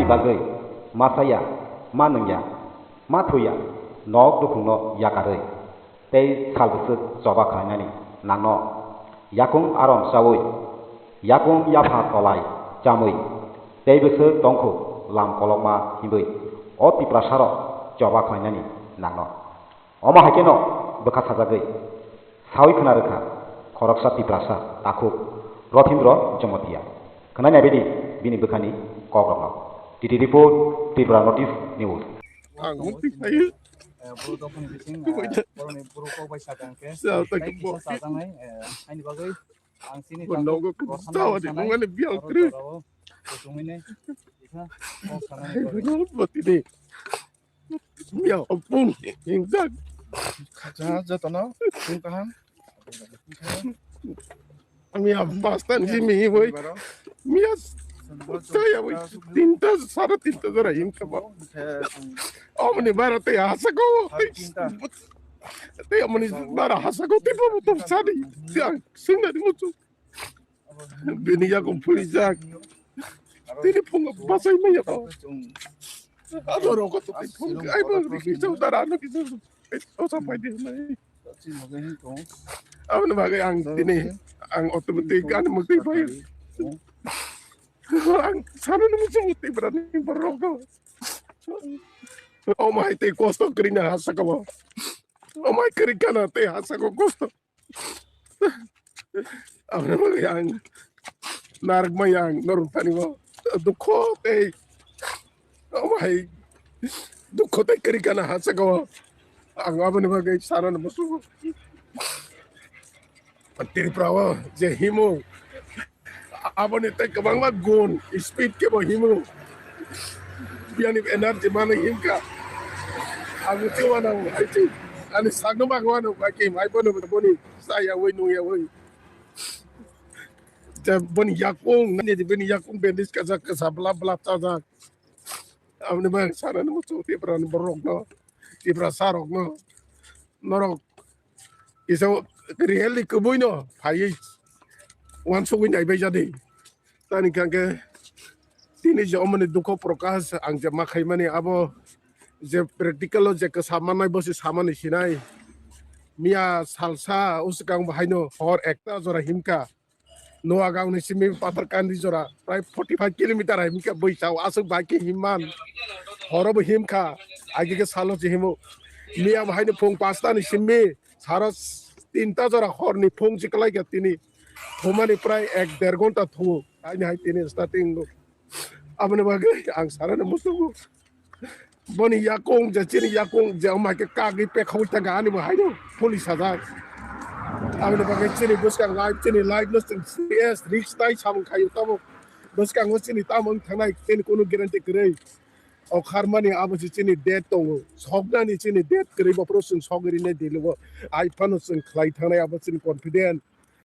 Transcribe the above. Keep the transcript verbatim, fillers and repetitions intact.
Bagwi ma saya, ma nungya, ma thuya, nok dukhungno yakarwi tei sal bwswk choba khlainani nangno yakung arom chaui, yakung yapha tolai chamui tei bwswk tongkhu lam kolokma himwi o Tiprasarok choba khlainani nangno. Omo hai kheno bwkha sajagwi saui khna rwkha khoroksa Tiprasa takhuk Rothindro Jomotia. Khwnai nai baidi bini bwkhani kokrokno. T T report, Tripura Notice News. Ang mukti khayo. Eh, boro dophani bising, eh, boroni boro kok bai sakang khe. Sa ta kisa sajaknai, eh, haini bagwi ang chini takhuk nogo Rosana sawa de, sanai, mungani biang oro kru. Jorao kuchumui nai, isa, kok sanani bagwi. Botini. Ya ampun, injak. Acha, jotono, tun kaham. Miya pastan si mi woi. Miya saya woi. Tinta, sara tinta jora him kaba. Omni bara te hasa ko. Te omni bara hasa ko te bo to sadi. Siang, singa di muchu. Bini yakung phurijak. Tini phungo basai maya ko. Abo roko to phung ai bo riki chau dara no kisu. Osa pai di nai. Aboni bagwi ang tini ang automatic ani mukti pai. Ang sana ni musu mukti berani borok ko. O mai te kosto krina hasa ko. O mai kri kana te hasa ko kosto. Aboni bagwi ang narwkmai ang norok thani bo dukho tei omo hai dukho tei kwrwi gana ha saka o. Ang aboni bagwi sanani muchungo. Tripura o je himo aboni tei kwbangma gun speed kebo himo. Biyani energy mano himkha. Ang uchi wanang hai chi. Ani sakno bang wanang bai khe mai bono boni saya wai nung ya wai. Ja boni yakung nani di boni yakung bendis kajak kasa blap blap chajak. Aboni bai sanani muchung Tripura ni borok no. Tripura sarok no. Norok isa really kubui no phaiwi wansugwi naibai jadi. Tani kangke tini je omoni dukho prokash ang je ma khaimani abo je practical o je kwsa mannai bo se samani sinai. Miya salsa usukang bo haino hor ekta jora himka. Noagang ni simi Patharkandi jora prai forty five kilometer hai himka bui chao aswk bai khe himman. Horo bo himkha. Agi khe salo je himo. Miya bo haino phung pasta ni simi saro tinta jora hor ni phung chiklai kha tini. Thumani prai ek der ghonta thu. Ani hai tini starting. Aboni bagwi ang sanani muchungo. Boni yakung je chini yakung je omo hai khe kagwi pekhaui thangkha ani bo haino police sajak. Aboni bagwi chini bwskang life chini life no chwng serious risk tai samung khaio tabuk. Bwskango chini tamo wng thangnai chini kunu guarantee kwrwi. O kharmani abo se chini date tongo. Soknani chini date kwrwi bophuru chwng sogwi rinai Delhi o. Ai phano chwng khlai thangnai abo chini confident.